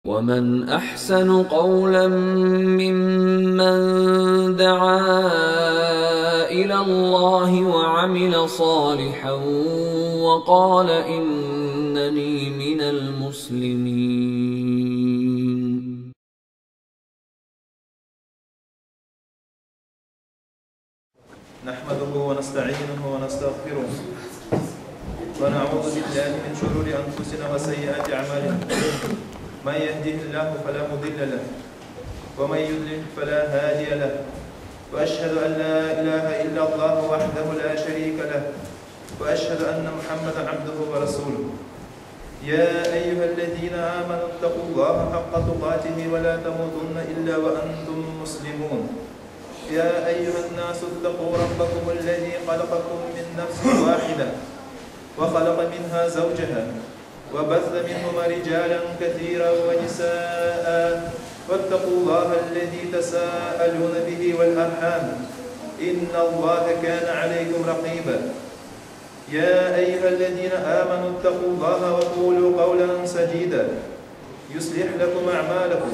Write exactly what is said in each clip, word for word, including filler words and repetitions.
ومن أحسن قولا ممن دعا إلى الله وعمل صالحا وقال إنني من المسلمين. نحمده ونستعينه ونستغفره، ونعوذ بالله من شرور أنفسنا وسيئات أعمالنا. من يهده الله فلا مضل له، ومن يضلل فلا هادي له. وأشهد أن لا إله إلا الله وحده لا شريك له، وأشهد أن محمدا عبده ورسوله. يا أيها الذين آمنوا اتقوا الله حق تقاته ولا تموتن إلا وأنتم مسلمون. يا أيها الناس اتقوا ربكم الذي خلقكم من نفس واحدة وخلق منها زوجها وبث منهما رجالا كثيرا ونساء واتقوا الله الذي تساءلون به والأرحام إن الله كان عليكم رقيبا. يا أيها الذين آمنوا اتقوا الله وقولوا قولا سديدا يصلح لكم أعمالكم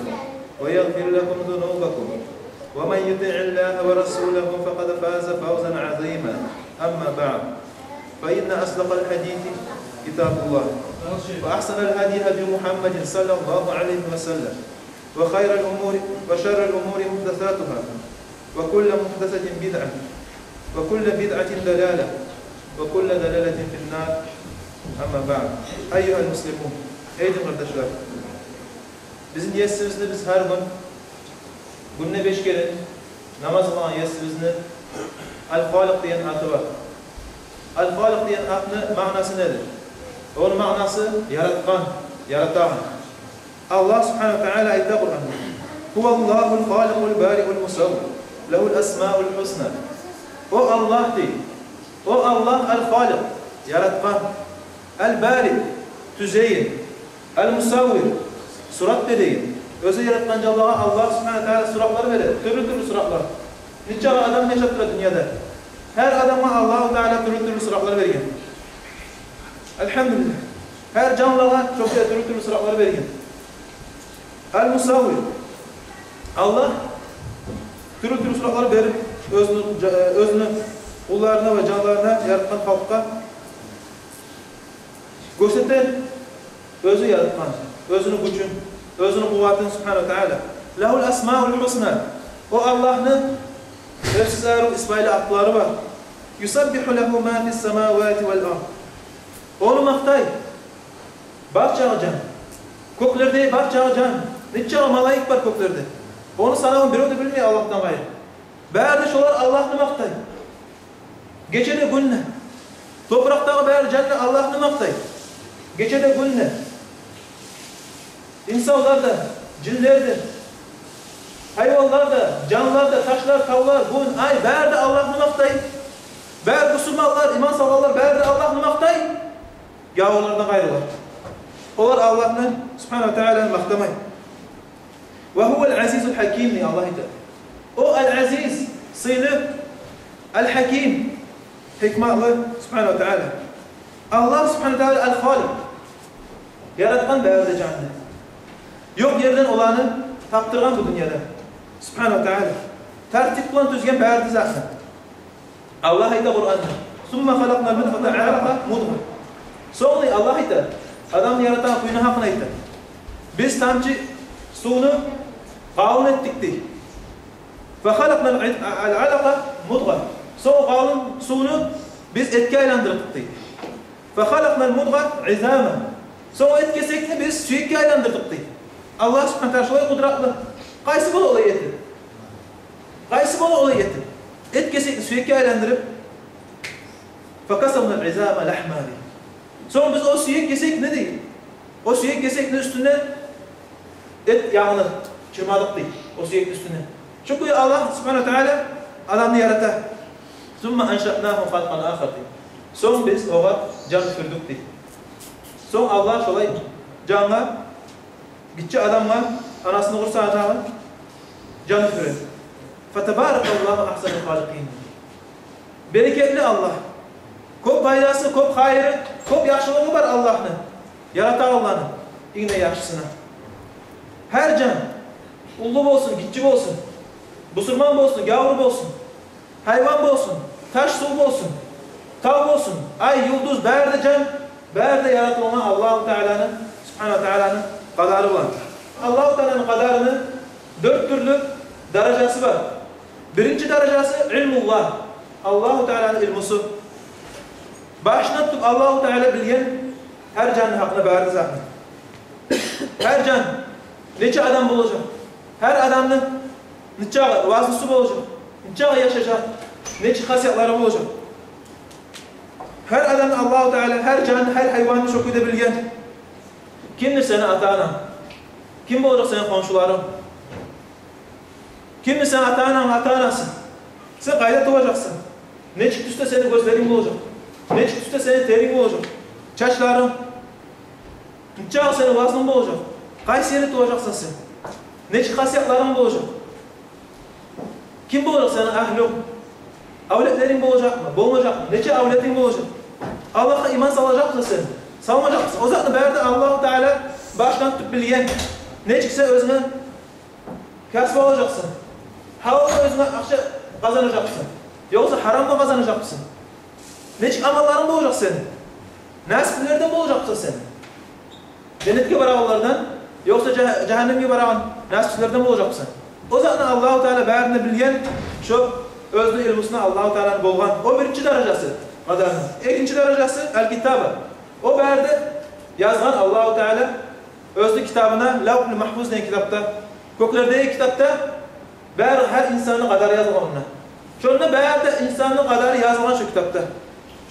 ويغفر لكم ذنوبكم ومن يطع الله ورسوله فقد فاز فوزا عظيما. أما بعد، فإن أصدق الحديث كتاب الله، وأحسن الهدي هدي محمد صلى الله عليه وسلم، وخير الأمور، وشر الأمور محدثاتها، وكل محدثة بدعة، وكل بدعة ضلالة، وكل ضلالة في النار. أما بعد، أيها المسلمون, эй дин къардашлар, бизин Есибизни биз гьар гюн, гюнде беш керен намаз къылагъан Есибизни Ал-Халикъ деген аты бар. Ал-Халикъ деген атны маънасы недир? Ону маънасы яратгъан, яратагъан. Аллагь субгьанагьу ва тагьала айта Къуранда: «Гьуваллагьул халикъул бариул мусаввир, лагьул асмаул хусна». О Аллагь дей. О Аллагь Ал-Халикъ, яратгъан. Ал-Бари, тюзеген. Ал-Мусаввир, сурат береген. Оьзю яратгъан жанлагъа Аллагь субгьанагьу ва тагьала суратлар бере, тюрлю-тюрлю суратлар. Нечакъы адам яшап тура дюньяда. Гьар адамгъа Аллагьу Тагьала тюрлю-тюрлю суратлар берген. Альгьамдулиллагь. Гьар жанлагъа шо кюйде тюрлю-тюрлю суратлар берген. Ал-Мусаввир. Аллагь тюрлю-тюрлю суратлар берип, оьзюню, оьзюню къулларына ва жанларына, яратгъан халкъгъа гёрсете оьзю яратгъан, оьзюню гючюн, оьзюню къуватын, субгьанагьу ва тагьала. Лагьул асмаул хусна. О Аллагьны эпсиз арив исбайы атлары бар. Юсаббигьу лагьу ма фис самавати вал ард. Ону макътай барча жан. Кёклерде барча жан. Нечакъы малайик бар кёклерде. Ону санавун бирев де билмей Аллагьдан къайры. Бары да шолар Аллагьны макътай. Гече де, гюн де. Топуракъдагъы бары жан да Аллагьны макътай. Гече де, гюн де. Инсанлар да, жинлер де, гьайванлар да, жанлар да, ташлар, тавлар, гюн, ай, бары да Аллагьны макътай. Бары бусурманлар, иман салгъанлар, бары да Аллагьны макътай. Гавурлардан къайрылар. Олар Аллагьны, субгьанагьу ва тагьаланы макътамай. Ва гьувал азизул гьаким, дей Аллагь айта. О Ал-Азиз, сыйлы, Ал-Гьаким, гьикматлы, субгьанагьу ва тагьала. Аллагь субгьанагьу ва тагьала Ал-Халикъ, яратгъан бары да жанны. Ёкъ ерден оланы тапдыргъан бу дюньяда. Субгьанагьу ва тагьала. Тартип булан тюзген бары да затны. Аллагь айта Къуранда: «Сумма халакънан нутфата алакъа мудгъа». Сонг, дей, Аллагь айта, адамны яратагъан кюйню гьакъын айта: «Биз тамчы сувну къалын этдик», — дей. «Фа халакънал алакъа мудгъа». Сонг къалын сувну биз этге айландырдыкъ, дей. «Фа халакънал мудгъа изама». Сонг эт кесекни биз сюекге айландырдыкъ, дей. Аллагь субгьанагьу ва тагьала шолай къудратлы. Къайсы бола олай этип? Къайсы бола олай этип? Эт кесекни сюекге айландырып, «фа касавнал изама лагьма», дей. Сонг биз о сюек кесекни, дей, о сюек кесекни уьстюнден эт ягъын чырмадыкъ, дей, о сюекни уьстюнден. Чюнки Аллагь субгьанагьу ва тагьала адамны ярата. «Сумма аншаънагьу халкъан ахар», дей. Сонг биз огъар жан уьфюрдюк, дей. Сонг Аллагь шолай жангъа, гиччи адамгъа, анасыны къурсагъындагъы, жан уьфюре. «Фатабаракаллагьу агьсанул халикъин». Берекетли Аллагь. Кёп пайдасы, кёп хайыры, кёп яхшылыгъы бар Аллагьны, яратагъанланы инг де яхшысына. Гьар жан, уллу болсун, гиччи болсун, бусурман болсун, гявур болсун, гьайван болсун, таш, сув болсун, тав болсун, ай, юлдуз, бары да жан, бары да яратылгъан Аллагьу Тааланы, Субгьанагьу ва Тааланы къадары булан. Аллагьу Тааланы къадарыны дёрт тюрлю даражасы бар. Биринчи даражасы илмуллагь, Аллагьу Тааланы илмусу. Башындан тутуп Аллагьу Таала билген гьар жанны гьакъында, бары затны. Гьар жан нече адам болажакъ, гьар адамны нечакъы вазнусу болажакъ, нечакъы яшажакъ, нече хасиятлары болажакъ. Гьар адамны Аллагьу Таала, гьар жанны, гьар гьайванны шо кюйде билген. Кимдир сени ата-ананг? Ким болажакъ сени хоншуларынг? Кимдир сени ата-ананг, ата-анасы? Сен къайда туважакъсан? Нечик тюсде сени гёзлеринг болажакъ? Нечик тюсде сени теринг болажакъ? Чачларынг? Нечакъы сени вазнунг болажакъ? Къайсы ерде туважакъсан сен? Нечик хасиятларынг болажакъ? Ким болажакъ сени агьлюнг? Авлетлеринг болажакъмы, болмажакъмы? Нече авлетинг болажакъ? Аллагьгъа иман салажакъмысан сен, салмажакъмысан? О затны бары да Аллагьу Таала башындан тутуп билген. Нечик сен оьзюнге касбу алажакъсан? Гьалалдан оьзюнге акъча къазанажакъсан, ёкъса гьарамдан къазанажакъсан? Нечик амалларынг болажакъ сени? Насиплилерден болажакъсан сен, женнетге барагъанлардан, ёкъса жа-, жагьаннемге барагъан насиплилерден болажакъсан? О затны Аллагьу Таала барын да билген, шо оьзюню илмусунда Аллагьу Тааланы болгъан. О биринчи даражасы къадарны. Экинчи даражасы аль-китаба. О барын да язгъан Аллагьу Таала оьзюню китабында, Лавхул Магьфуз деген китапда, кёклердеги китапда. Бары, гьар инсанны къадары язылгъан онда. Шонда бары да инсанны къадары язылгъан шо китапда.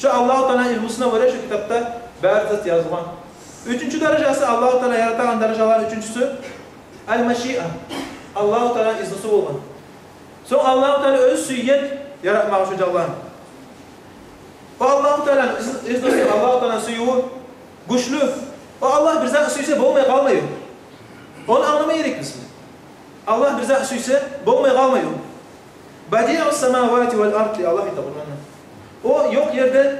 Шо Аллагьу Тааланы илмусуна гёре шо китапда бары зат язылгъан. Уьчюнчю даражасы, Аллагьу Таала яратагъан даражаланы уьчюнчюсю, аль-машиа. Аллагьу Тааланы изнусу болгъан. Сонг Аллагьу Таала оьзю сюйген яратмагъа шо жанланы. О Аллагьу Тааланы из-, изнусу, Аллагьу Тааланы сюювю гючлю. О Аллагь бир зат сюйсе, болмай къалмай о. Ону англама герекбиз. Аллагь бир зат сюйсе, болмай къалмай о. Бадиус-самавати валь-ард, Аллагь айта Къуранда. О ёкъ ерден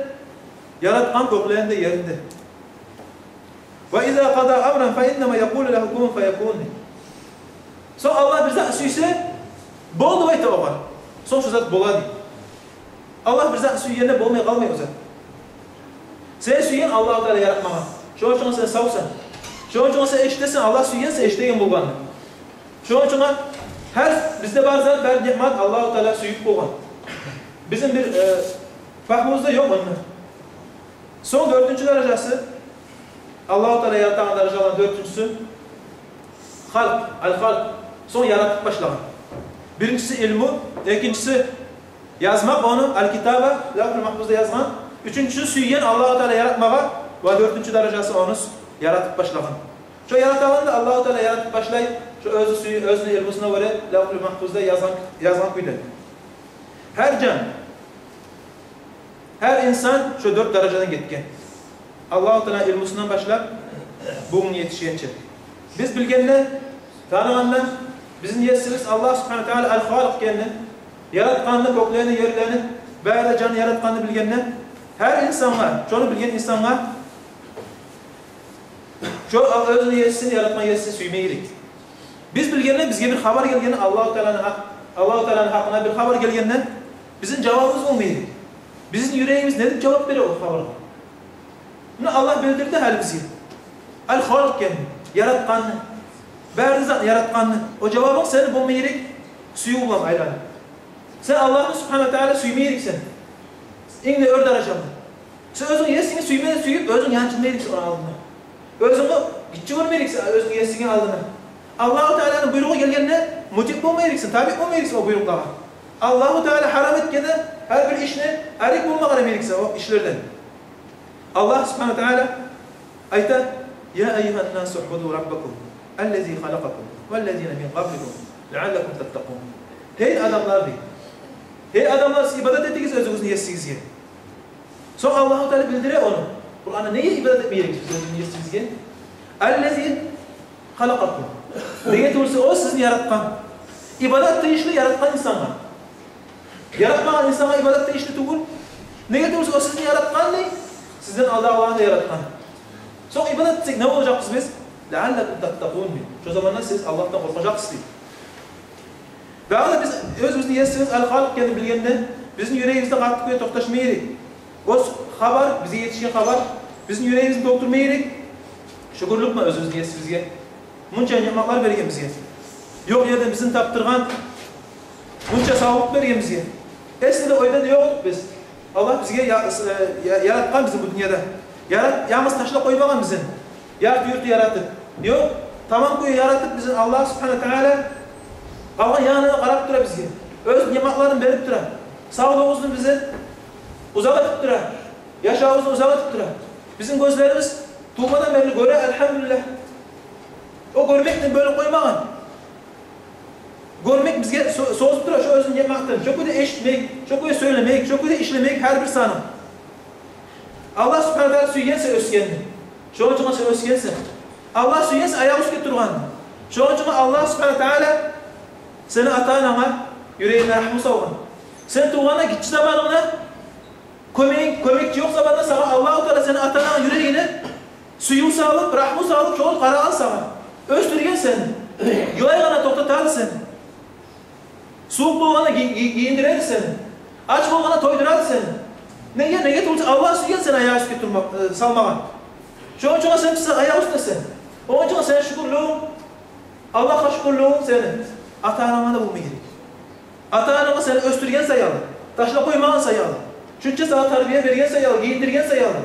яратгъан кёклени де, ерни де. Ва иза къада амран фа иннама якъулу лагьу кун фаякун. Сонг Аллагь бир зат сюйсе, бол деп айта огъар. Сонг шо зат бола дей. Аллагь бир зат сюйгенде болмай къалмай о зат. Сени сюйген Аллагьу Таала яратмагъа. Шону учун сен савсан. Шону учун сен эшитесен, Аллагь сюйген сен эшитеген болгъанны. Шону учун гьар бизде бар зат, бар ниъмат Аллагьу Таала сююп болгъан. Бизин бир, э, пагьмубузда ёкъ онда. Сонг дёртюнчю даражасы, Аллагьу Таала яратагъан даражаланы дёртюнчюсю, халкъ, аль-халкъ. Сонг яратып башлагъан. Биринчиси илму, экинчиси язмакъ ону, аль-китаба, Лавхул Магьфузда язгъан. Уьчюнчюсю сюйген Аллагьу Таала яратмагъа, ва дёртюнчю даражасы ону с-, яратып башлагъан. Шо яратагъанда Аллагьу Таала яратып башлай, шо оьзю сюй-, оьзюню илмусуна гёре Лавхул Магьфузда язгъан, язгъан кюйде. Гьар жан, гьар инсан шо дёрт даражадан гетген. Аллагьу Таала илмусундан башлап, бугюнге етишгенче. Биз билгенде, таныгъанда, бизин Есибиз Аллагь Субгьанагьу ва Таала аль-Халикъ экенни, яратгъанны, кёклени, ерлени, бары да жанны яратгъанны билгенде, гьар инсангъа, шону билген инсангъа, шо оьзюню Есин, яратгъан Есин сюйме герек. Биз билгенде, бизге бир хабар гелгенде, Аллагьу Тааланы гьакъ-, Аллагьу Тааланы гьакъына бир хабар гелгенде, бизин жавабыбыз болма герек. Бизин юрегибиз не деп жавап бере о хабаргъа? Муна Аллагь билдирди гьали бизге аль-Халикъ экенни, яратгъанны, бары затны яратгъанны. О жавабынг сени болма герек сююв булан айланып. Сен Аллагьны Субгьанагьу ва Таала сюйме герексен. Инг де оьр даражада. Сен оьзюнг Есингни сюйме, сююп, оьзюнг янчынма герексен ону алдына. Оьзюнгню гиччи гёрме герексен оьзюнг Есингни алдына. Аллагьу Тааланы буйругъу гелгенде мутиъ болма герексен, табиъ болма герексен о буйрукълагъа. Аллагьу Таала гьарам этгенде гьар бир ишни арек болма къарама герексен о ишлерден. Аллагь Субгьанагьу ва Таала айта: «Я айюгьан-насу уъбуду раббакум, аллази халакъакум, валлазина мин къабликум, лаъаллакум таттакъун». Гьей адамлар, дей. Гьей адамлар, сиз ибадат этигиз оьзюгюзню Есигизге. Сонг Аллагьу Таала билдире ону. Къуранда неге ибадат этме герексиз оьзюгюзню Есигизге? «Аллази халакъакум». Неге тюгюл буса, о сизин яратгъан. Ибадат тийишли яратгъан инсангъа. Яратмагъан инсангъа ибадат тийишли тюгюл. Неге тюгюл буса, о сизин яратгъан, дей, сизден алдагъыланы да яратгъан. Сонг ибадат этсек, не болажакъбыз биз? لعلكم تتقون, дей. Шо заманда сиз Аллагьдан къоркъажакъсыз, дей. Дагъы да биз оьзюбюзню Есибиз Ал-Халикъ экенни билгенде, бизин юрегибизде къатты кюйде токъташма герек. О хабар, бизге етишген хабар бизин юрегибизни толтурма герек. Шюкюрлюк булан оьзюбюзню Есибизге, мунча ниъматлар берген бизге. Ёкъ ерден бизин тапдыргъан, мунча савлукъ берген бизге. Эсли де, ойда да ёкъ эдик биз. Аллагь бизге я-, э, я-, яратгъан бизин бу дюньяда. Ярат-, янгыз ташлап къоймагъан бизин. Ярты-юрту яратып. Ёкъ, тамам кюйде яратып бизин Аллагь Субгьанагьу ва Таала, къалгъан ягъына да къарап тура бизге. Оьз ниъматларын берип тура. Савлугъубузну бизин узакъ этип тура. Яшавубузну узакъ этип тура. Бизин гёзлерибиз тувгъандан берли гёре, альгьамдулиллагь. О гёрмекни бёлюп къоймагъан. Гёрмек бизге со-, созуп тура шо оьзюню ниъматын. Шо кюйде эшитмек, шо кюйде сёйлемек, шо кюйде ишлемек гьар бир саны. Аллагь Субгьанагьу ва Таала сюйгенсе оьсгенни, шону учун сен оьсгенсен. Аллагь сюйгенсе аякъ уьстге тургъанны, шону учун Аллагь Субгьанагьу ва Таала сени ата-ананга юрегинге рагьму салгъан. Сен тувгъанда, гиччи заманынгда кёмек, кёмекчи ёкъ заманда сагъа Аллагьу Таала сени ата-анангны юрегине сююв салып, рагьму салып, шолар къарагъан сагъа. Оьсдюрген сени. Йылайгъанда токътатар сени. Сувукъ болгъанда ги-, ги-, гийиндирер сени. Ач болгъанда тойдурар сени. Неге, неге тюгюл де Аллагь сюйген сени аякъ уьстге турмакъ, э, салмагъа. Шону учун сен бизге аякъ уьстдесен. Ону учун сени шюкюрлюгюнг, Аллагьгъа шюкюрлюгюнг сени ата-ананга да болма герек. Ата-ананг сени оьсдюрген саялы, ташлап къоймагъан саялы, шунча сагъа тарбия берген саялы, гийиндирген саялы,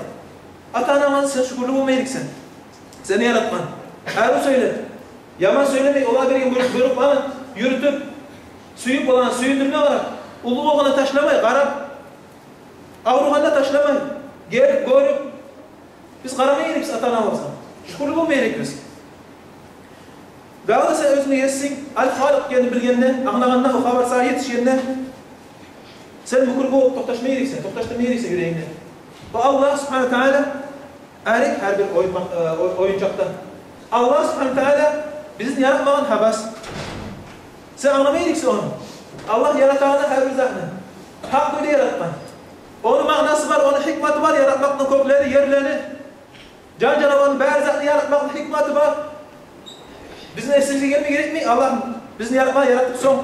ата-ананга сен шюкюрлю болма герексен. Сени яратгъан, арив сёйлеп, яман сёйлемей, олагъа берген буйрукъ-, буйрукъланы юрютюп, сююп, оланы сююндюрме къарап, уллу болгъанда ташламай, къарап, авругъанда ташламай, гелип, гёрюп, биз къарама герекбиз ата-анабызгъа. Шюкюрлю болма герекбиз. Дагъы да сен оьзюню Есинг Ал-Халикъ экенни билгенде, англагъанда, о хабар сагъа етишгенде, сен мюкюр болуп токъташма герексен, токъташдырма герексен юрегингде. О Аллагь Субгьанагьу ва Таала арек гьар бир оюн-, э, ой-, оюнчакъдан. Аллагь Субгьанагьу ва Таала бизин яратмагъан гьабас. Сен англама герексен ону. Аллагь яратагъанда гьар бир затны гьакъ кюйде яратгъан. Ону маънасы бар, ону гьикматы бар, яратмакъны кёклени, ерлени, жан-жанаварны, бары затны яратмакъны гьикматы бар. Бизин эсибизге гелме герекми, Аллагь бизин яратма, яратып сонг,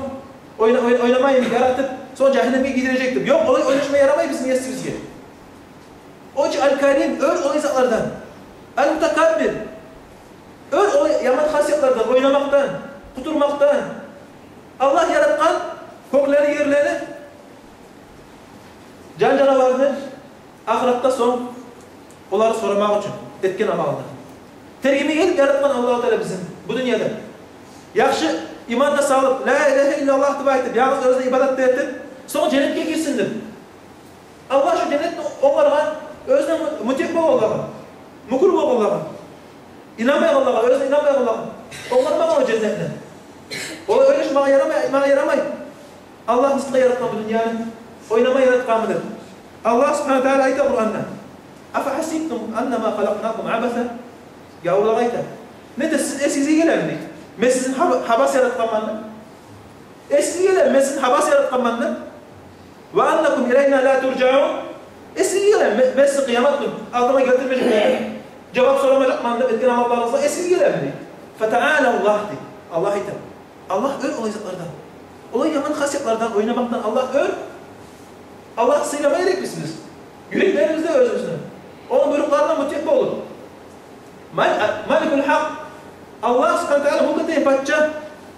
ойна-, ой-, ойнамай яратып, сонг жагьаннемге гийирежек деп? Ёкъ, олай ойлашма ярамай бизин Есибизге. О чу Ал-Карим, оьр олай затлардан. Ал-Мутакаббир, оьр олай яман хасиятлардан, ойнамакъдан, къутурмакъдан. Аллагь яратгъан кёклени, ерлени, жан-жанаварны ахыратда сонг оланы сорамакъ учун этген амалына. Тергемеге гелип яратгъан Аллагьу Таала бизин бу дюньяда. Яхшы иманына салып, «Ла илагьа иллаллагь» деп айтып, янгыз оьзюне ибадат да этип, сонг женнетге гирсин деп. Аллагь шо женнетни онгаргъан оьзюне му-, мутиъ болгъанлагъа, мюкюр болгъанлагъа, инанмайгъанлагъа, оьзюне инанмайгъанлагъа онгармагъан о женнетни. Олай ойлашмагъа ярамай, айтмагъа ярамай. Аллагь мысгъылгъа яратгъан бу дюньяны, ойнама яратгъанмы деп. Аллагь Субгьанагьу ва Таала айта Къуранда: «Афагьасибтум аннама халакънакум абаса?» Гавурлагъа айта: «Нетесиз, сиз эсигизге гелеми?» Мен сизин гьаба-, гьабас яратгъанман деп. Эсигизге гелеми, мен сизин гьабас яратгъанман деп. «Ва аннакум илайна ла туржаун?» Эсигизге гелеми, мен, мен сизин къыямат гюн алдыма гелтирмежекмен, жавап сорамажакъман деп этген амалларыгъызгъа эсигизге гелеми? «Фатаалаллагь», — дей. Аллагь айта. Аллагь оьр олай затлардан. Олай яман хасиятлардан, ойнамакъдан Аллагь оьр. Аллагьны сыйлама герекбиз биз юреклерибизде оьзюбюзню, ону буйрукъларына мутиъ болуп. Мал-, Маликул Гьакъ. Аллагь Субгьанагьу ва Таала мюлк этеген пача,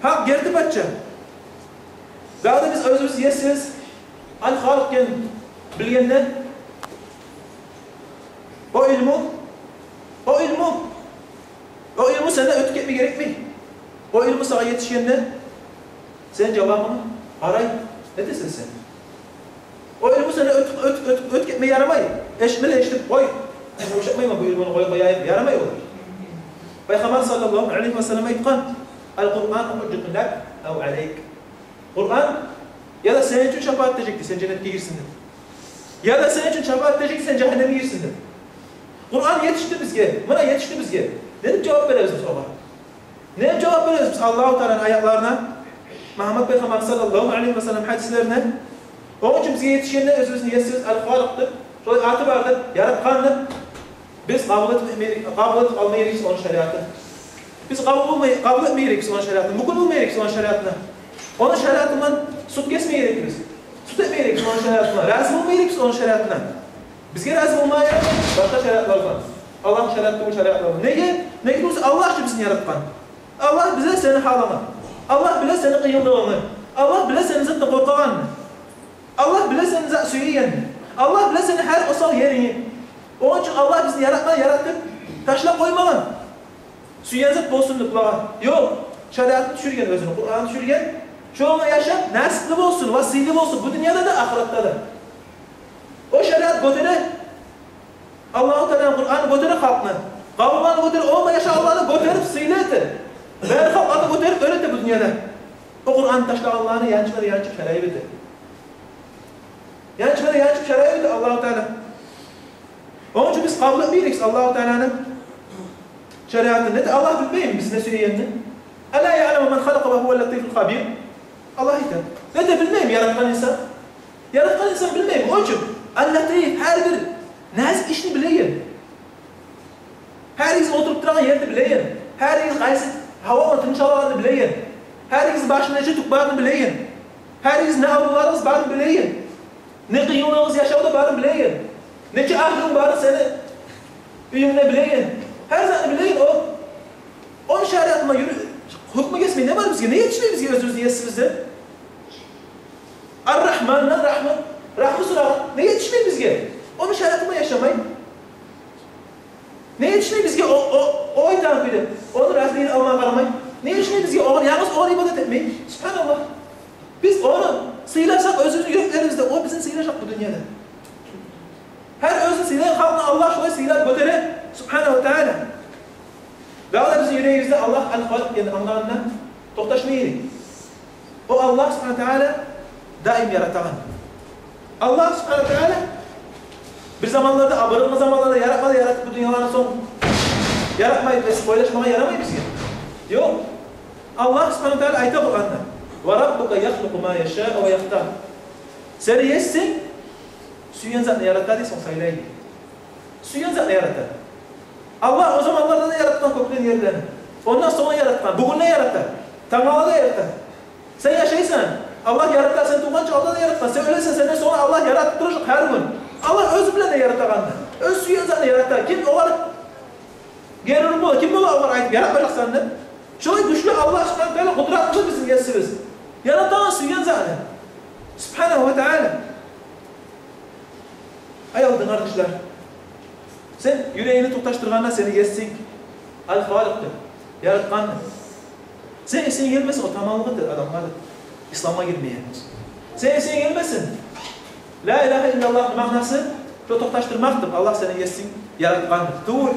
гьакъ, герти пача. Дагъы да биз оьзюбюз Есибиз Ал-Халикъ экенни билгенде, о илму, о илму, о илму сенден оьтюп гетме герекми? О илму сагъа етишгенде, сен жавабынгны къарай, нетесен сен? О илму сенден оьтюп, оьтюп, оьтюп, оьтюп гетме ярамай. Эшитме де эшитип къой. Мен ушатмайман бу илмуну, къой, къояйым. Ярамай о. Пайхаммар саллаллагьу алайгьи ва саллам айтгъан: «Ал-Къуръану гьужжатун лак ав алайк». Къуран яда сен учун шапаат этежекдир, сен женнетге гирсин деп, яда сен учун шапаат этежекдир, сен жагьаннемге гирсин деп. Къуран етишди бизге, муна етишди бизге. Не деп жавап беребиз биз огъар? Не деп жавап беребиз биз Аллагьу Тааланы аятларына, Мугьаммад Пайхаммар саллаллагьу алайгьи ва саллам гьадислерине? Ону учун бизге етишгенде оьзюбюзню Есибиз Ал-Халикъ деп, шолай аты бар деп, яратгъан деп, биз къабул этме-, къабул этип алма герекбиз ону шариатын. Биз къабул болмай, къабул этмей герекбиз ону шариатын, мюкюн болмай герекбиз ону шариатына. Ону шариаты булан суд гесмей герекбиз. Суд этмей герекбиз ону шариатына. Рази болмай герекбиз ону шариатына. Бизге рази болмай башгъа шариатлар булан. Аллагьны шариаты тюгюл шариатлар булан. Неге? Неге буса Аллагь чы бизин яратгъан. Аллагь биле сени гьалынгны. Аллагь биле сени къыйынлыгъынгны. Аллагь биле сени затдан къоркъагъанынгны. Аллагь биле сени за-, сюегенингни. Аллагь биле сени гьар осал ерингни. Ону учун Аллагь бизин яратма, яратып ташлап къоймагъан. Сюеген зат болсун деп булагъа. Ёкъ, шариатын тюшюрген оьзюню, Къуранын тюшюрген. Шону яшап, насипли болсун, ва сыйлы болсун бу дюньяда да, ахыратда да. О шариат гётере. Аллагьу Тааланы Къураны гётере халкъны. Къавумланы гётере, о яшагъанланы гётерип сыйлы эте. Бары халкъланы гётерип оьр эте бу дюньяда. О Къуранны ташлагъанланы янчып-янчып шарайып эте. Янчып-янчып шарайып эте Аллагьу Таала. Ону учун биз къабул этмей герекбиз Аллагьу Тааланы шариатын. Неге, Аллагь билмейми биз не сюегенни? Ала яъламу ман халакъа ва гьувал латифул хабир. Аллагь айта. Неге, билмейми яратгъан инсан? Яратгъан инсан билмейми? Ону учун Ал-Латиф, гьар бир назик ишни билеген. Гьаригиз олтуруп турагъан ерни билеген. Гьаригиз къайсы гьавада тыныш алагъанны билеген. Гьаригиз башында нече тюк барын билеген. Гьаригиз не аврувларыгъыз барын билеген. Не къыйынлыгъыгъыз яшавда барын билеген. Нече агьлюнг барын сени уьюнгде билеген. Гьар затны билеген о. Ону шариатына юрю-, гьукму гесмей не бар бизге? Неге етишмей бизге оьзюбюзню есибизден? Ар-Рагьмандан рагьму, рагьму сорагъан. Неге етишмей бизге? Ону шариатына яшамай. Неге етишмей бизге о, о, о айтагъан кюйде? Ону разилигин алмагъа къарамай. Неге етишмей бизге огъар, янгыз огъар ибадат этмей? Субгьаналлагь. Биз ону сыйласакъ оьзюбюзню юреклерибизде, о бизин сыйлажакъ бу дюньяда. Гьар оьзюн сыйлагъан халкъны Аллагь шолай сыйлап гётере, Субгьанагьу ва Таала. Дагъы да бизин юрегибизде Аллагь Ал-Халикъ деген англагъандан токъташмай эдик. О Аллагь Субгьанагьу ва Таала даим яратагъан. Аллагь Субгьанагьу ва Таала бир заманларда, абурулгъан заманларда яратмады, яратып бу дюньяланы сонг яратмайды деп ойлашмагъа ярамай бизге. Ёкъ. Аллагь Субгьанагьу ва Таала айта Къуранда: «Ва раббука яхлукъу ма яшау ва яхтар». Сени есинг сюйген затны ярата дей, сонг сайлай дей. Сюйген затны ярата. Аллагь о заманларда да яратгъан кёклени, ерлени. Ондан сонг да яратгъан, бугюн де ярата, тангала да ярата. Сен яшайсан, Аллагь ярата, сен тувгъанча алда да яратгъан. Сен оьлесен, сенден сонг Аллагь яратып туражакъ гьар гюн. Аллагь оьзю биле де яратагъанны. Оьзю сюйген затны ярата. Ким огъар гери уруп бола, ким бола огъар айтып яратмажакъсан деп? Шолай гючлю Аллагь Субгьанагьу ва Таала, къудратлы бизин есибиз. Яратагъан сюйген затны. Субгьанагьу ва Таала. Аявлу дин къардашлар, сен юрегингни токъташдыргъанда сени есинг Ал-Халикъ деп, яратгъан деп, сени эсинге гелмесин о таманлыкъ этер адамгъа деп, исламгъа гирмеген. Сени эсинге гелмесин ла илагьа иллаллагьны маънасы шо токъташдырмакъ деп, Аллагь сени есинг яратгъан деп. Тюгюл.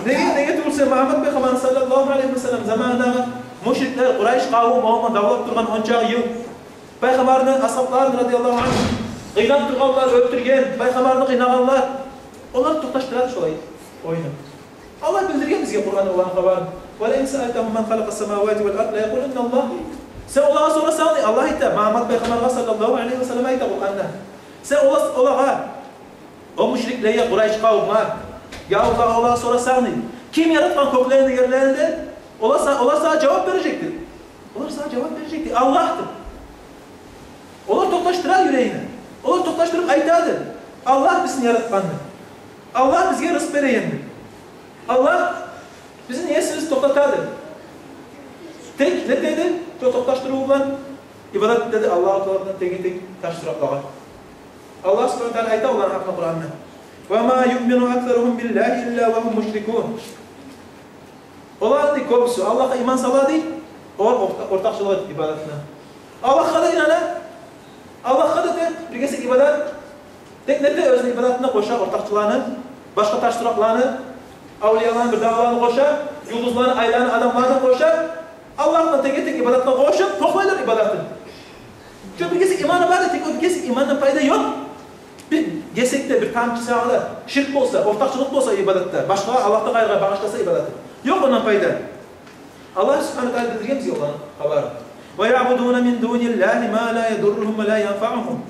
Неге, неге тюгюл десе, Мугьаммат пайхаммарны саллаллагьу алайгьи ва саллам заманындагъы мушриклер, Къурайш къавум, огъар давлап тургъан онча йыл. Пайхаммарны асгьабларын, радияллагьу ангьум, къыйнап тургъанлар, оьлтюрген, пайхаммарны къыйнагъанлар. Олар токъташдырады шолай ойну. Аллагь билдирген бизге Къуранда оланы хабарын. «Ва лаин саалтагьум ман халакъас самавати вал арда ла якъулунна Аллагь». Сен олагъа сорасанг дей, Аллагь айта, Мугьаммат пайхаммаргъа саллаллагьу алайгьи ва саллам айта Къуранда. Сен ола-, олагъа, о мушриклеге, Къурайш къавумгъа, я олагъа, олагъа сорасанг дей, ким яратгъан кёклени, ерлени де, олар са-, олар сагъа жавап бережек дей. Олар сагъа жавап бережек дей, Аллагь деп. Олар токъташдыра юрегине. Олар токъташдырып айтады: «Аллагь бизин яратгъан деп. Аллагь бизге рызкъ береген деп. Аллагь бизин есибиз токътатады». Тек не деди? Шо токъташдырыв булан ибадат этеди Аллагьу Таала булан тенге-тенг таш туракълагъа. Аллагь Субгьанагьу ва Таала айта оланы гьакъында Къуранда: «Ва ма юъмину аксаругьум биллагьи илла ва гьум мушрикун». Оланы кёбюсю Аллагьгъа иман салады, олар орта-, ортакъчылыкъ этип ибадатына. Аллагьгъа да инана, Аллагьгъа да тек бир гесек ибадат, тек не де оьзюню ибадатына къоша ортакъчыланы, башгъа таш туракъланы, авлияланы, бир дагъыланы къоша, юлдузланы, айланы, адамланы къоша, Аллагьгъа тенге-тенг ибадатына къошуп, токълайлар ибадатын. Шо бир гесек иманы бар да, тек о бир гесек имандан пайда ёкъ. Бир гесек де, бир тамчы сагъа да ширк болса, ортакъчылыкъ болса ибадатда, башгъа Аллагьдан къайрыгъа багъышласа ибадатын, ёкъ ондан пайда. Аллагь Субгьанагьу ва Таала билдирген бизге оланы хабарын. «Ва яъбудуна мин дуниллагьи ма ла ядурругьум ва ла янфаъугьум».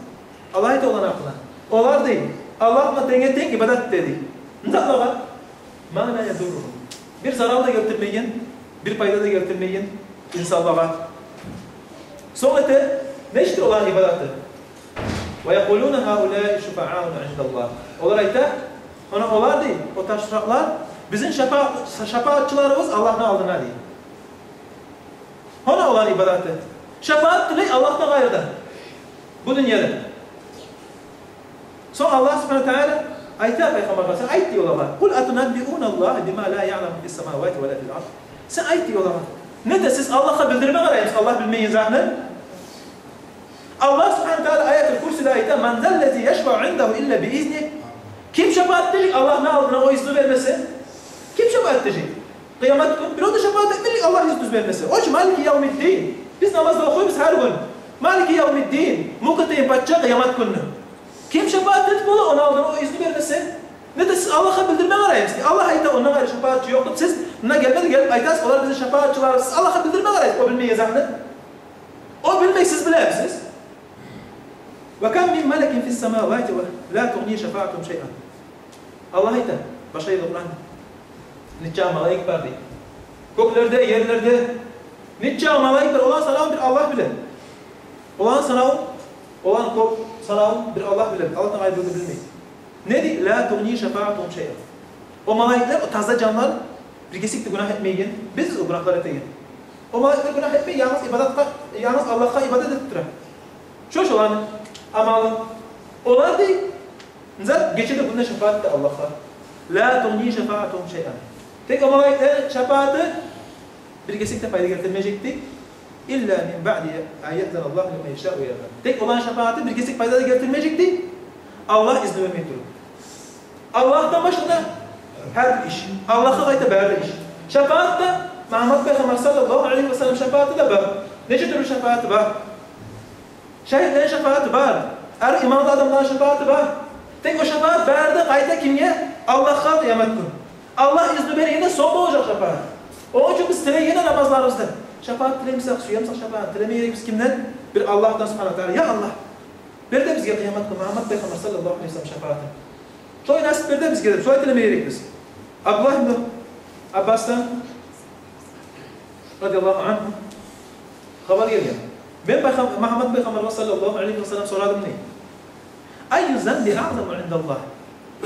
Аллагь айта оланы гьакъында. Олар дей, Аллагьгъа тенге-тенг ибадат эте дей. Не затлагъа? «Ма ла ядурругьум». Бир зарал да гелтирмейген, бир пайда да гелтирмейген инсанлагъа. Сонг эте, нечик оланы ибадаты? «Ва якъулуна гьаулаи шуфаауна индаллагь». Олар айта, она олар дей, о таш суракълар, бизин шапа-, шапаатчыларыбыз Аллагьны алдына дей. Она оланы ибадаты. Шапаат тилей Аллагьдан къайрыдан. Бу дюньяда. Сонг Аллагь субгьанагьу ва тааля айта пайхаммаргъа, сен айт дей олагъа: «Къул атунаббиуналлагьа бима ла яъламу фиссамавати ва ла фил ард». Сен айт дей олагъа: «Не де сиз Аллагьгъа билдирме къараймысыз Аллагь билмейген затны?» Аллагь субгьанагьу ва тааля аятул Курсиде айта: «Ман заллази яшфау индагьу илла би изних». Ким шапаат этежек Аллагьны алдына о изну бермесе? Ким шапаат этежек? Къыямат гюн биров да шапаат этмежек Аллагь изну бермесе. О чу «Малики явмиддин». Биз намазда охуйбуз гьар гюн: «Малики явмиддин», мюлк этеген пача къыямат гюнню. Ким шапаат этип бола, ону алдына о изну бермесе? Не де сиз Аллагьгъа билдирме къараймысыз? Аллагь айта, ондан къайры шапаатчы ёкъ деп, сиз муна гелмеди гелип айтасыз, олар бизин шапаатчыларыбыз. Сиз Аллагьгъа билдирме къарайсыз о билмейген затны. О билмей, сиз билемисиз? «Ва кам мин малакин фиссамавати ва ла тугъни шафаатугьум шайъан». Аллагь айта башгъа ерде Къуранда. Нече малайик бар дей. Кёклерде, ерлерде нече малайик бар, оланы санавун бир Аллагь биле. Оланы санавун, оланы кёп санавун бир Аллагь биле. Аллагьдан къайры бирев де билмей. Не дей? «Ла тугъни шафаатугьум шайъан». О малайиклер, о таза жанлар бир гесек де гюнагь этмейген, биз о гюнагьлар этеген. О малайиклер гюнагь этмей, янгыз ибадатгъа, янгыз Аллагьгъа ибадат этип тура. Шо, шоланы амалы. Олар дей, зат гече де, гюн де шапаат эте Аллагьгъа. «Ла тугъни шафаатугьум шайъан». Тек о малайиклени шапааты бир гесек де пайда гелтирмежек дей. «Илла мин баъди ан яъзаналлагьу лиман яшау ва ярда». Тек оланы шапааты бир гесек пайда да гелтирмежек дей, Аллагь изну бермей туруп. Аллагьдан башгъа да гьар бир иш. Аллагьгъа къайта бары да иш. Шапаат да, Мугьаммат пайхаммар саллаллагьу алайгьи ва саллам шапааты да бар. Нече тюрлю шапааты бар. Шагьитлени шапааты бар. Гьар иманлы адамланы шапааты бар. Тек о шапаат бары да къайта кимге? Аллагьгъа къыямат гюн. Аллагь изну бергенде сонг болажакъ шапаат. Ону учун биз тилейгенде намазларыбызда шапаат тилеймисек, сюемисек шапаат, тилеме герекбиз кимден? Бир Аллагьдан субгьанагьу ва тааля. Я Аллагь, бер де бизге къыямат гюн Мугьаммат пайхаммар саллаллагьу алайгьи ва саллам шапаатын. Шолай насип бер де бизге деп, шолай тилеме герекбиз. Абдуллагь ибну Аббасдан, радияллагьу ангьу, хабар гелген. Мен пайхам-, Мугьаммат пайхаммаргъа саллаллагьу алайгьи ва саллам сорадым дей: «Айю занби аъзаму индаллагь?»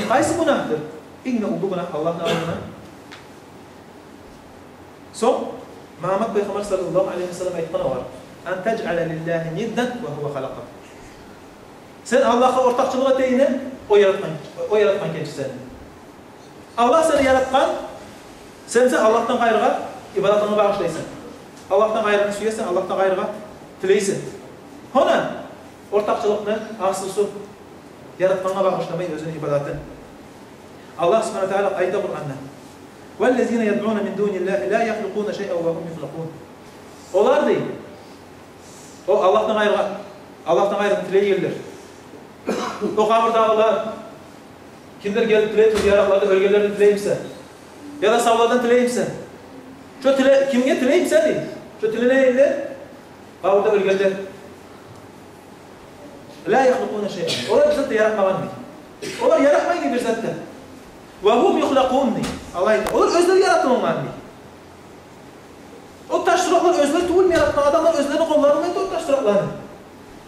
Къайсы гюнагьдыр инг де уллу гюнагь Аллагьны алдына? Сонг Мугьаммат пайхаммар саллаллагьу алайгьи ва саллам айтгъан огъар: «Ан тажъала лиллагьи ниддан ва гьува халакъак». Сен Аллагьгъа ортакъчылыкъ этегенинг, о яратгъан, о яратгъан экенчи сени. Аллагь сени яратгъан, сен, сен Аллагьдан къайрыгъа ибадатынгны багъышлайсан. Аллагьдан къайрыны сюесен, Аллагьдан къайрыгъа тилейсен. Гьона ортакъчылыкъны аслусу яратгъангъа багъышламай оьзюню ибадатын. Аллагь субгьанагьу ва тааля айта Къуранда: «Валлазина ядъуна мин дуниллагьи ла яхлукъуна шайъан ва гьум юхлакъун». Олар дей, о Аллагьдан къайрыгъа, Аллагьдан къайрыны тилейгенлер. О къабурдагъылар, кимлер гелип тилей туруп, зияратларда оьлгенлерден тилеймисе, яда савлардан тилеймисе? Шо тиле-, кимге тилеймисе дей? Шо тилейгенлер, къабурда оьлгенлер. «Ла яхлукъуна шайъан». Олар бир зат да яратмагъан дей. Олар яратмай дей бир зат да. «Ва гьум юхлакъун» дей. Алай дей. Олар оьзлери яратылынгъан дей. О таш суракълар оьзлери тюгюлмю яратгъан? Адамлар оьзлерини къолларыман эте о таш суракъланы.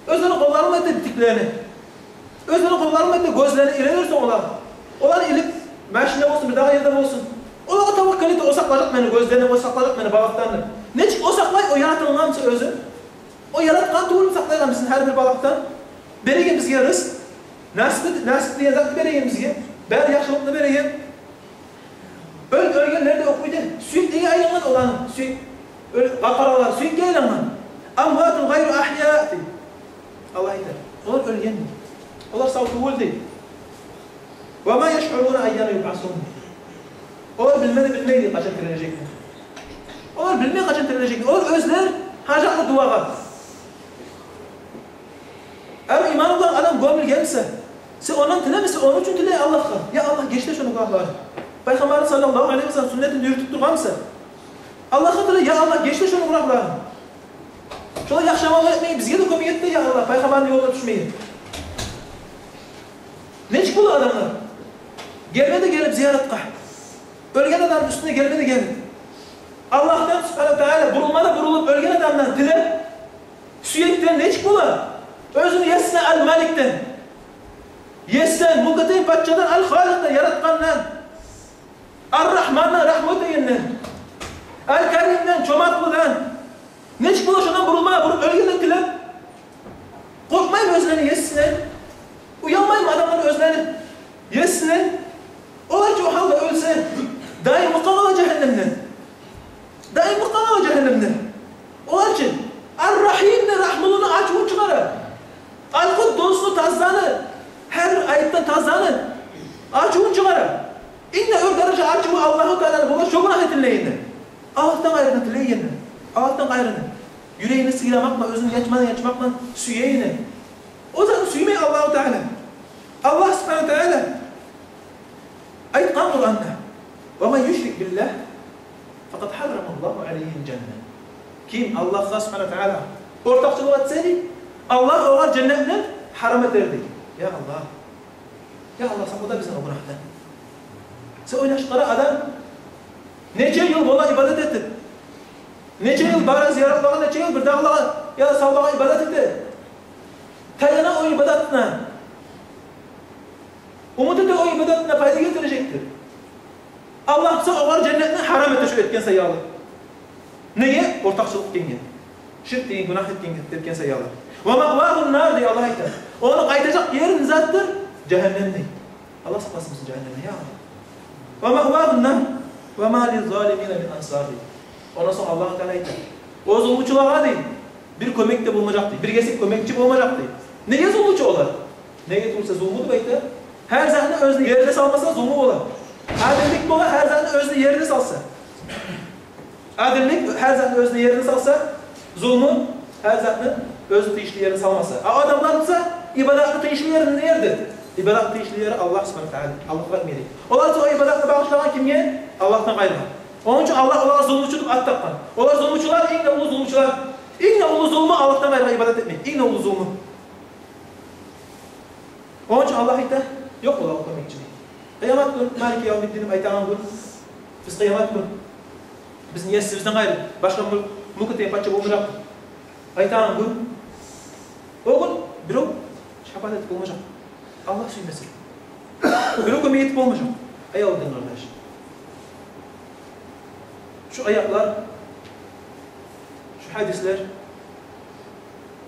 Оьзлерини къолларыман эте битиклени. Оьзлерини къолларыман эте гёзлени иледир сонг олар. Олар илип, машинде болсун, бирдагъы ерде болсун. Олагъа таваккал эте, о сакълажакъ мени гёзден, о сакълажакъ мени балагьдан деп. Нечик о сакълай, о яратылгъан буса оьзю? О яратгъан тюгюлмю сакълайгъан бизин гьар бир балагьдан? Береген бизге рызкъ. Насип, насип деген затны береген бизге. Бары яхшылыкъны береген. Оьл-, оьлгенлер де охуйду. Сюекге айлангъан оланы. Сюек. Оьл-, къаркъаралар сюекге айлангъан. «Амватун гъайру агьяъ» дей. Алай дей. Олар оьлген. Олар сав тюгюл дей. «Ва ма яшъуруна айяна юбъасун». Олар билме де билмей дей къачан тирилежекни. Олар билмей къачан тирилежекни. Олар оьзлер гьажатлы дуагъа. Эгер иманы булан адам гёмюлген буса, сен ондан тилемесе, ону учун тиле Аллагьгъа. Я Аллагь, геч де шону гюнагьларын. Пайхаммарны саллаллагьу алайгьи ва саллам сюннетин юрютюп тургъан буса, Аллагьгъа тиле, я Аллагь, геч де шону гюнагьларын. Шолай яхшы амаллар этмей, бизге де кёмек эт де, я Аллагь, пайхаммарны ёлуна тюшмейин. Нечик бола адамлар? Гелме де гелип зияратгъа. Оьлген адамны уьстюне гелме деген. Аллагьдан субгьанагьу ва таала бурулма да бурулуп, оьлген адамдан тилеп, сюекден нечик бола? Оьзюню есине, Ал-Маликден, есден, мюлк этеген пачадан, Ал-Халикъдан, яратгъандан, Ар-Рагьмандан, рагьму этегенден, Ал-Каримден, чомартлыдан. Нечик бола шондан бурулма, буруп оьлгенден тилеп? Къоркъмаймы оьзлени есине? Уялмаймы адамлар оьзлени есине? Олар чы о гьалда оьлсе, даимликге къала жагьаннемде. Даимликге къала жагьаннемде. Олар чы Ар-Рагьимни, рагьмулуну ачувун чыгъара. Ал-Къуддусну, тазаны, гьар бир айыпдан тазаны ачувун чыгъара. Инг де оьр даража ачуву Аллагьу Тааланы бола шо гюнагь этилгенде. Аллагьдан къайрыны тилейгенде. Аллагьдан къайрыны. Юрегин сыйламакъ булан, оьзюн ячман, ячмакъ булан сюегенде. О затны сюймей Аллагьу Таала. Аллагь субгьанагьу ва таала айтгъан Къуранда: «Ва ман юшрик биллагь, факъад гьаррамаллагьу алайгьил жанна». Ким Аллагьгъа субгьанагьу ва таала ортакъчылыкъ этсе, дей, Аллагь огъар женнетни гьарам этер, дей. Я Аллагь. Я Аллагь, сакъла да бизин о гюнагьдан. Сен ойлашып къара, адам нече йыл бола ибадат этип, нече йыл бара зияратлагъа, нече йыл бир дагълагъа яда савлагъа ибадат эте. Таяна о ибадатына. Умут эте о ибадатына пайда гелтирежекдир. Аллагь буса огъар женнетни гьарам эте шо этген саялы. Неге? Ортакъчылыкъ этгенге. Ширк деген гюнагь этгенге, этген саялы. «Ва маъвагьун нар», дей Аллагь, айта. Ону къайтажакъ ери не затдыр? Жагьаннем, дей. Аллагь сакъласын бизин жагьаннемден, я Аллагь. «Ва маъвагьун нар, ва ма лиззалимина мин ансар», дей. Ондан сонг Аллагьу Таала айта: о зулмучулагъа, дей, бир кёмек де болмажакъ, дей. Бир кесек кёмекчи болмажакъ, дей. Неге зулмучу олар? Неге тюгюлсе, зулму деп айта, гьар затны оьзюню ерине салмаса, зулму бола. Адиллик бола, гьар затны оьзюню ерине салса. Адиллик гьар затны оьзюню ерине салса, зулму гьар затны оьзюню тийишли ерине салмаса. А адамлар буса, ибадатны тийишли ери не ердир? Ибадатны тийишли ери Аллагь субгьанагьу ва таала, Аллагьгъа бермейли. Олар буса о ибадатны багъышлагъан кимге? Аллагьдан къайрыгъа. Ону учун Аллагь олагъа зулмучу деп ат такъгъан. Олар зулмучулар, инг де уллу зулмучулар. Инг де уллу зулму Аллагьдан къайрыгъа ибадат этмек. Инг де уллу зулму. Ону учун Аллагь айта, ёкъ бола о кёмекчи. Къыямат гюн, «Малики явмиддин» деп айтагъан гюн, биз къыямат гюн, бизин есибизден къайры башгъа мюл-, мюлк этеген пача болмажакъ деп айтагъан гюн, о гюн биров шапаат этип болмажакъ. Аллагь сюймесе, биров кёмек этип болмажакъ. Аявлу дин къардаш, шу аятлар, шу гьадислер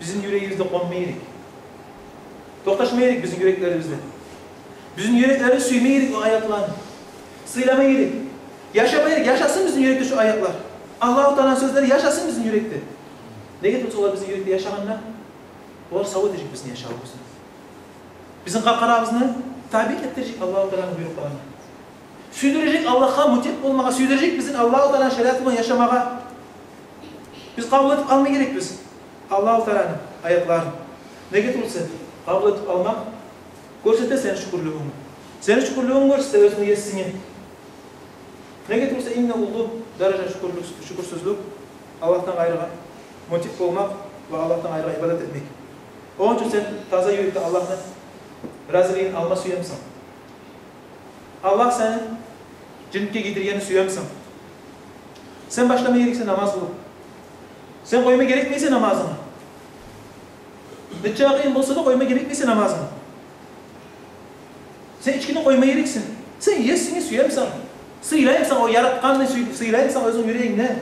бизин юрегибизде къонма герек. Токъташма герек бизин юреклерибизде. Бизин юреклерибиз сюйме герек о аятланы. Сыйлама герек. Яшама герек. Яшасын бизин юрекде шу аятлар. Аллагьу Тааланы сёзлери яшасын бизин юрекде. Неге тюгюлсе, олар бизин юрекде яшагъанда, олар сав этежек бизин яшавубузну. Бизин къаркъарабызны табиъ этдирежек Аллагьу Тааланы буйрукъларына. Сюйдюрежек Аллагьгъа мутиъ болмагъа, сюйдюрежек бизин Аллагьу Тааланы шариаты булан яшамагъа. Биз къабул этип алма герекбиз Аллагьу Тааланы аятларын. Неге тюгюлсе, къабул этип алмакъ гёрсете сени шюкюрлюгюнгню. Сени шюкюрлюгюнгню гёрсете оьзюню есинге. Неге тюгюлсе, инг де уллу даража шюкюрлюк, шюкюрсюзлюк — Аллагьдан къайрыгъа мутиъ болмакъ ва Аллагьдан къайрыгъа ибадат этмек. Ону учун сен таза юрекден Аллагьны разилигин алма сюемисен? Аллагь сени женнетге гийиргенни сюемисен? Сен башлама герексен намаз къылып. Сен къойма герекмейсен намазынгны. Нече къыйын болса да, къойма герекмейсен намазынгны. Сен ичкини къойма герексен. Сен есингни сюемисен? Сыйлаймысан о яратгъанны, сый-, сыйлаймысан оьзюнг юрегингде?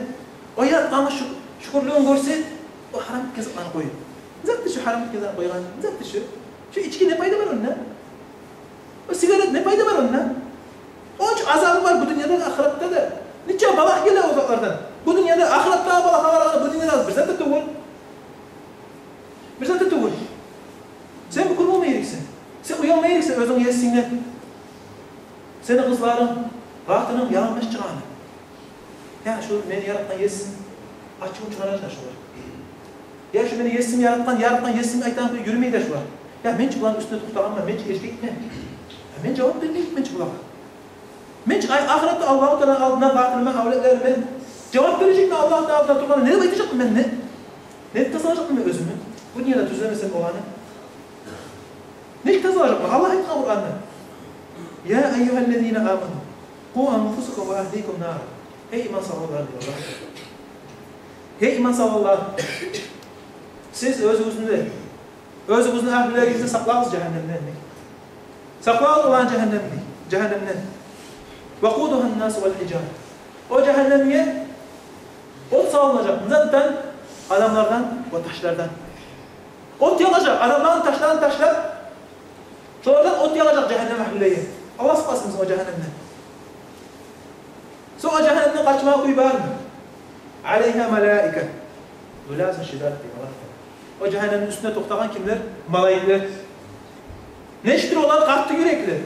О яратгъангъа шу-, шюкюрлюгюнг гёрсе, о гьарам этген затланы къой. Не затдыр шу гьарам этген затланы къойгъан? Не затдыр шу? Шу ички не пайда бар онда? О сигарет не пайда бар онда? Ону учун азабы бар бу дюньяда да, ахыратда да. Нече балагь геле о затлардан. Бу дюньяда, ахыратда балагь, ахыратда, бу дюньяда бир зат да тюгюл. Бир зат да тюгюл. Сен мюкюр болма герексен. Сен уялма герексен оьзюнг есингден. Сени къызларынг, къатынынг яланбаш чыгъагъаны. Я, шу мени яратгъан есим ачувун чыгъара да шулар. Я, шу мени есим яратгъан, яратгъан есим айтагъан кюйде юрюмей де шулар. Я, мен чи буланы уьстюнде токътагъанман, мен чи эркекмен. Я, мен жавап бермеймен чи булагъа. Мен чи ай-, ахыратда Аллагьу Тааланы алдына, къатыныма, авлетлериме жавап бережекмен Аллагьу Тааланы алдына тургъанда, не деп айтажакъман мен, не? Не деп тазалажакъман мен оьзюмню? Бу дюньяда тюзлемесем оланы. Не деп тазалажакъман? Аллагь айтгъан Къуранда: «Я айюгьаллазина аману, «Къу анфусакум ва агьликум нара». Гьей иман салгъанлар, дей Аллагь. Гьей иман салгъанлар. Сиз оьзюгюзню де, оьзюгюзню агьлюлеригизни сакълагъыз жагьаннемден, дей. Сакълагъыз оланы жагьаннемден, жагьаннемден. «Вакъудугьа ннасу вал гьижара». О жагьаннемге от салынажакъ. Не затдан? Адамлардан ва ташлардан. От ялажакъ, адамланы, ташланы ташлап, шолардан от ялажакъ жагьаннем агьлюлеге. Аллагь сакъласын бизин о жагьаннемден. Сонг о жагьаннемден къачмагъа кюй бармы? «Алайгьа малаика гъилазун шидад», дей Аллагь. О жагьаннемни уьстюнде токътагъан кимлер? Малайиклер. Нечикдир олар? Къатты юрекли,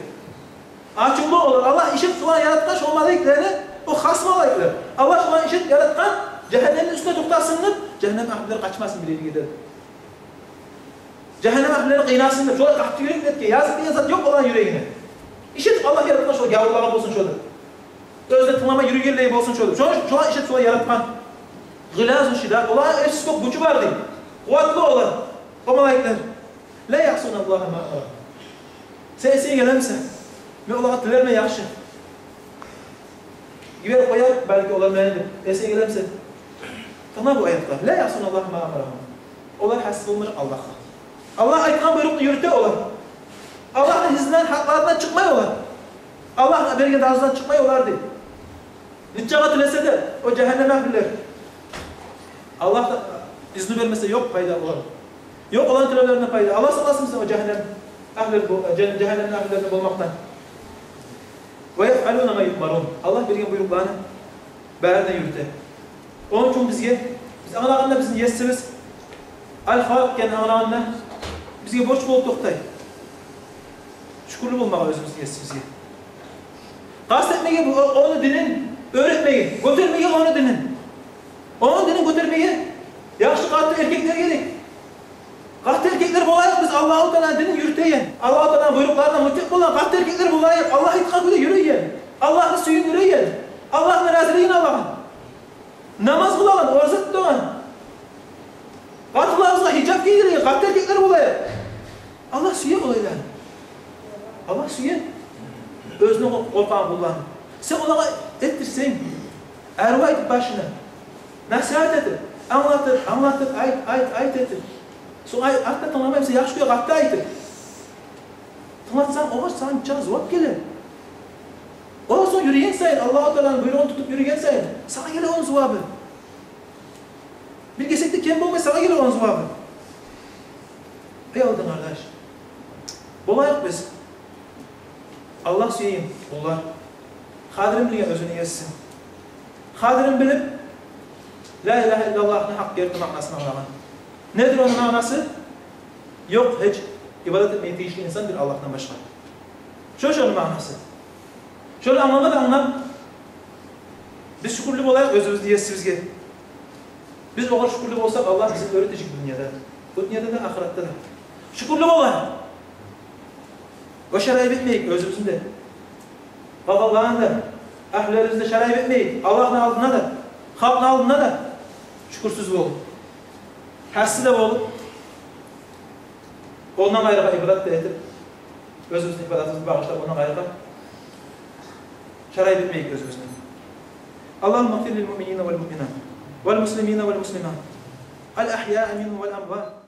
ачувлу олар. Аллагь ишитип шоланы яратгъан, шо малайиклени, о хас малайиклер. Аллагь шоланы ишитип яратгъан, жагьаннемни уьстюнде токътасын деп, жагьаннем агьлюлер къачмасын бир ерге деп. Жагьаннем агьлюлер къыйнасын деп, шолай къатты юрекли этген, языкъ деген зат ёкъ оланы юрегине. Ишитип Аллагь яратгъан, шо гявурлагъа болсун шо деп, оьзюне тынглама юрюйгенлей болсун шо деп. Шо, шолай ишитип, шолай яратгъан. «Гъилазун шидад», оланы эрсиз кёп гючю бар, дей. Къуватлы олар, о малайиклер. «Ла ягьсуналлагьа ма амарагьум». Сен эсинге гелемисе, мен олагъа тилермен яхшы, йиберип къояр балики олар мени деп, эсинге гелемисе, тынгла бу аятгъа. «Ла ягьсуналлагьа ма амарагьум». Олар гьасси болмажакъ Аллагьгъа. Аллагь айтгъан буйрукъну юрюте олар. Аллагьны изнинен, гьакъларындан чыкъмай олар. Аллагь берген разылыгъындан чыкъмай олар, дей. Нечакъы тилесе де о жагьаннем агьлюлер, Аллагь да изну бермесе, ёкъ пайда олар. Ёкъ оланы тилевлеринден пайда. Аллагь сакъласын бизин о жагьаннем агьлю бол-, жа-, жагьаннем агьлюлеринден болмакъдан. «Ва яфъалуна ма юъмарун». Аллагь берген буйрукъланы барын да юрюте. Ону учун бизге, биз англагъанда, бизин Есибиз Ал-Халикъ экенин англагъанда, бизге борч болуп токътай шюкюрлю болмагъа оьзюбюзню Есибизге. Къаст этмеге бу, о-, ону динин оьр этмеге, гётермеге ону динин. Ону динин гётермеге яхшы къатты эркеклер герек. Къатты эркеклер болайыкъ биз, Аллагьу Тааланы динин юрютеген, Аллагьу Тааланы буйрукъларына мутиъ болгъан къатты эркеклер болайыкъ. Аллагь айтгъан кюйде юрюйген, Аллагьны сююндюреген, Аллагьны разилигин алагъан, намаз къылагъан, ораза тутагъан, къатынларыбызгъа гьижап гийдиреген къатты эркеклер болайыкъ. Аллагь сюе олайланы. Аллагь сюе оьзюнден къор-, къоркъагъан къулларын. Сен олагъа этдирсенг, арив айтып башына, насигьат этип, англатып, англатып, айт, айт, айт этип, сонг ай-, артда тынгламай буса, яхшы кюйде къатты айтып тынглатсанг, огъар сагъа нечакъы зувап геле. О сонг юрюген сайын, Аллагьу Тааланы буйругъун тутуп юрюген сайын, сагъа геле ону зувабы. Бир гесек де кем болмай сагъа геле ону зувабы. Эй, алдан къардаш, болайыкъ биз Аллагь сюеген къуллар. Къадирин билген оьзюню Есисин. Къадирин билип, ла илагьа иллаллагьны гьакъ герти маънасын англагъан. Недир ону маънасы? Ёкъ гьеч ибадат этмеге тийишли инсан бир Аллагьдан башгъа. Шо, шону маънасы. Шону англама да англап, биз шюкюрлю болайыкъ оьзюбюзню Есибизге. Биз огъар шюкюрлю болсакъ, Аллагь бизин оьр этежек дюньяда, бу дюньяда да, ахыратда да. Шюкюрлю болайыкъ. Ва шарайып этмейик оьзюбюзню де, къалгъанланы да, агьлюлерибизни де шарайып этмейик. Аллагьны алдына да, халкъны алдына да шюкюрсюз болуп, гьасси де болуп, ондан къайрыгъа ибадат да этип, оьзюбюзню ибадатыбызны багъышлап, ондан къайрыгъа шарайып этмейик оьзюбюзню. اللهم اغفر للمؤمنين والمؤمنات والمسلمين والمسلمات الأحياء منهم والأموات.